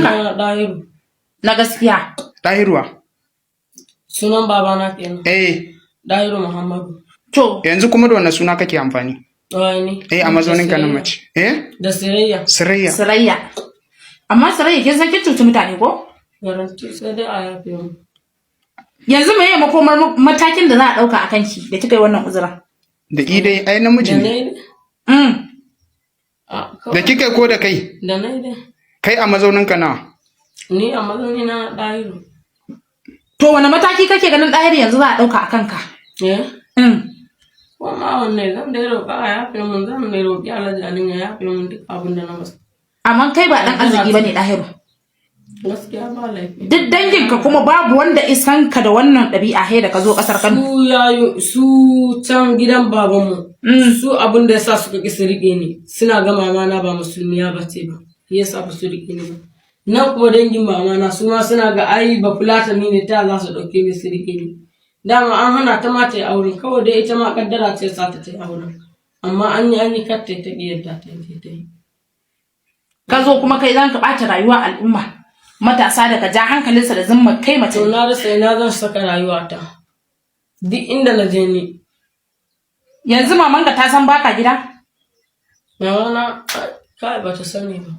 Sunanka? Sunana Ɗahiru. Na gaskiya? Ɗahiruwa. Sunan babana kenan. Eh. Ɗahiru Muhammadu. To. Yanzu kuma da wannan suna kake amfani? Wani. Eh, a mazaunin ka na mace. Eh? Da Sirayya. Sirayya. Sarayya. Amma Sarayya, kin san kin cuci mutane ko? Garanti sai dai a yafe mu. Yanzu me ya makomar matakin da za a ɗauka a kanki da kika yi wannan uzura? Da idai ai namiji Da ne. na yi A, kawai. Da kika ko da kai? Da na yi dai. Kai a mazaunin ka nawa? Ni a mazauni na Ɗahiru. To, wani mataki kake ganin, Ɗahiru, yanzu za a ɗauka a kanka? Eh? Mm. Ko ma wanne zan dai roƙa a yafe mun, zan dai roƙi Alhaji Ali ya yafe mun duk abin da na masa. Amma kai ba ɗan arziki bane, Ɗahiru. Gaskiya ba laifi. Duk danginka kuma babu wanda isan ka da wannan ɗabi'a he da ka zo ƙasar Kano. Su yayu su can gidan babanmu. Su abin da yasa suka ƙi su riƙe ni, suna ga mama na ba musulmiya ba ce ba. Yasa ba su riƙe ni ba. Nan kuma dangin mama na su ma suna ga ai ba fulatani ne, ta za su ɗauke ni su riƙe ni? Dama an hana ta ma ta yi aure, kawai dai ita ma kaddara ce sa ta ta yi auren. Amma an yi kar ta ta ƙi yadda ta yi ta yi. Ka zo kuma kai zan ka ɓata rayuwa al'umma. Matasa daga ja hankalinsa da zumma kai mace. To, na rasa ina zan saka rayuwata. Duk inda na je ni. Yanzu mamanka ta san baka gida? Mama na kai ba ta sani ba.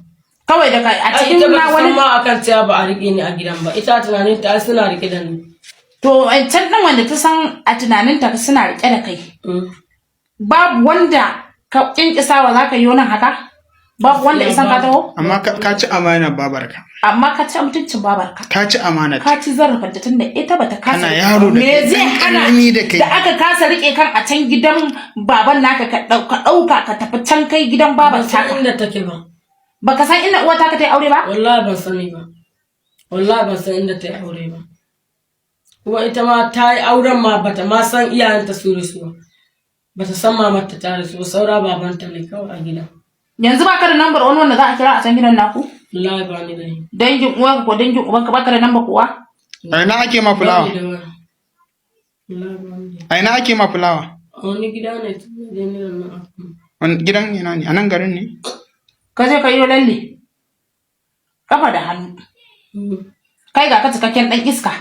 Kawai daga a Ai cikin ita ba na ta san wani ma akan cewa ba a riƙe ni a gidan ba. Ita tunanin ta ai suna riƙe da ni. To, can ɗin wanda ta san a tunaninta suna riƙe da kai. Babu wanda ka ƙinƙisawa za ka yi wannan haka? Babu wanda isan ka taho? Amma ka ci amana babarka. Amma ka ci mutuncin babarka. Ka ci amana. Ka ci zarafin ta tunda ita bata kasa Kana riƙe yaro da me kai, zai ɗan hana ƙarami da kai. da aka kasa rike kan a can gidan baban naka, ka ɗauka ka tafi can kai gidan baban Ban san taka? inda take ba. Baka san inda uwa taka ta yi aure ba? Wallahi ban sani ba. Wallahi ban san inda ta yi aure ba. Kuma ita ma ta yi auren ma bata ma san iyayenta su rasu ba. Bata san mamarta ta rasu ba, saura babanta ne kawai a gida. Yanzu baka da lambar wani wanda za a kira a can gidan naku? Wallahi ba ni da ni. Dangin uwanka ko dangin ubanka, baka da lamba kuwa? A ina ake ma Ba fulawa? ni da waya. Wallahi ba ni da. A ina ake ma fulawa? A wani gida ne tun da ni da nan aka. Wani gidan ina ne? A nan garin ne? Ka je ka yi lalle kafa da hannu. Kai ga ka cikakken dan iska,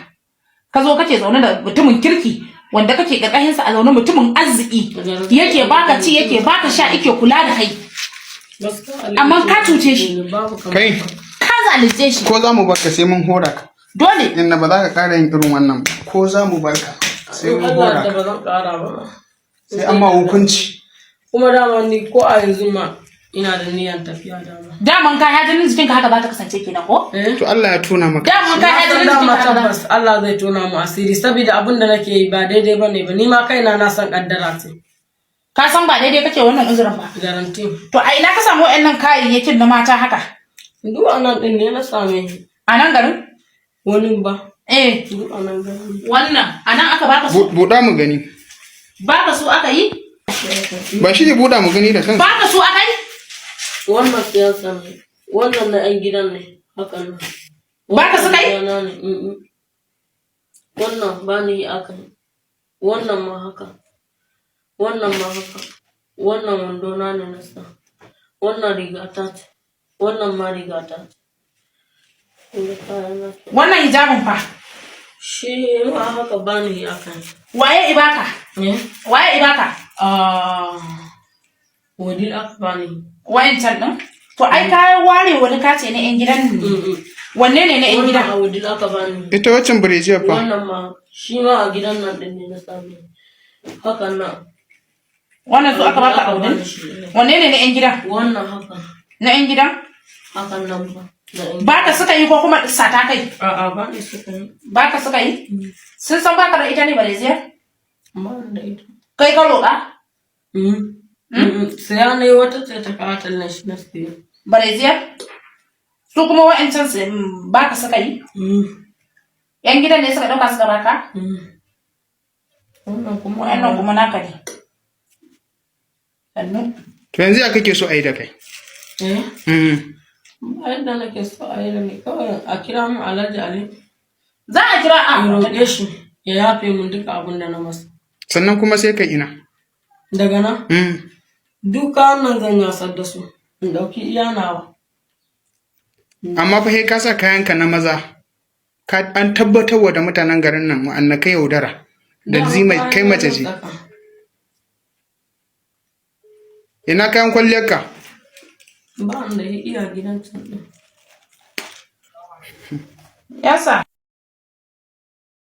ka zo kake zaune da mutumin kirki wanda kake karkashin sa a zaune, mutumin arziki, yake baka ci, yake baka sha, yake kula da kai. Gaskiya Amma ka cuce shi. Babu kamar Kai, Ka zalunce shi. ko za mu barka sai mun hora ka. Dole. Inda ba za ka ƙara yin irin wannan ba. Ko za mu barka sai mun Allah hora da ka. ba zan ƙara ba. Sai an ma hukunci. Kuma dama ni ko a yanzu ma ina da niyyar tafiya dama. Daman ka ya jinin jikinka haka za ta kasance kenan ko? Eh? To, Allah ya tona maka. Daman ka ya Na san jinin dama jikinka haka za tabbas Allah zai tona mu asiri, saboda abin da nake yi ba daidai bane ba. Ni ma kaina na san kaddara ce. Ka san ba daidai kake wannan uzurin ba? Garanti. To, a ina ka samu waɗannan kayayyakin na mata haka? Duk anan din ne na same shi. A nan garin? Wani ba. Eh. Duk anan garin. Wannan a nan aka baka su? Buɗa mu gani. Baka su aka yi? Ba shi ne, buɗa mu gani da kansa. Baka su aka yi? Wannan siyasa ne. Wannan na 'yan gidan ne. Hakan nan. Baka suka yi? Wannan gidana ne. Mm-mm. Wannan ba ni yi aka yi. Wannan ma haka. Wannan ma haka. Wannan wando na ne na sa. Wannan riga ta ce. Wannan ma riga ta ce. Kun ga kayana ke. Wannan hijabin fa? Shi ma haka, ba ni yi aka yi. Waye ibaka? Eh? Waye ibaka? Ah, Wadil aka bani. Wayancan din? To, ai ka ware wani kace na yan gidan ne. Wanne ne na yan Wannan gidan? a Wadil aka bani. Ita waccan brassiere fa? Wannan ma shi ma a gidan nan din ne na same. Hakan nan. Wannan su aka baka a Aka Wudil? bani shi, eh. Wanne ne na yan gidan? Wannan haka. Na yan gidan? Hakan nan ba. Na yan Baka suka yi ko kuma sata kai? A'a, ba ni suka yi. Baka suka yi? Sun san baka da ita ne brassiere? Ba ni da ita. Kai ka roƙa? Mm. Saya ne, wata ce ta kawo tallan shi na siya. Brassiere? Su kuma wa'ancan su baka suka yi? Yan gidan ne suka ɗauka suka baka? Mm. Wannan kuma Wa'annan kuma naka ne. Sannu. To, yanzu ya kake so a yi da kai? Eh? Mm. Ba yadda nake so a yi da ni, kawai a kira mun Alhaji Ali. Za a kira a In roƙe shi ya yafe mun duka abin da na masa. Sannan kuma sai ka ina? Daga nan Mm. duka nan zan yasar da su. In ɗauki iya nawa. Amma fa sai ka sa kayanka na maza. Ka an tabbatar wa da mutanen garin nan wa'anna kai yaudara. Da zima kai mace ce. Ina kayan kwalliyarka? Ba wanda ya iya gidan can ɗin. Yasa.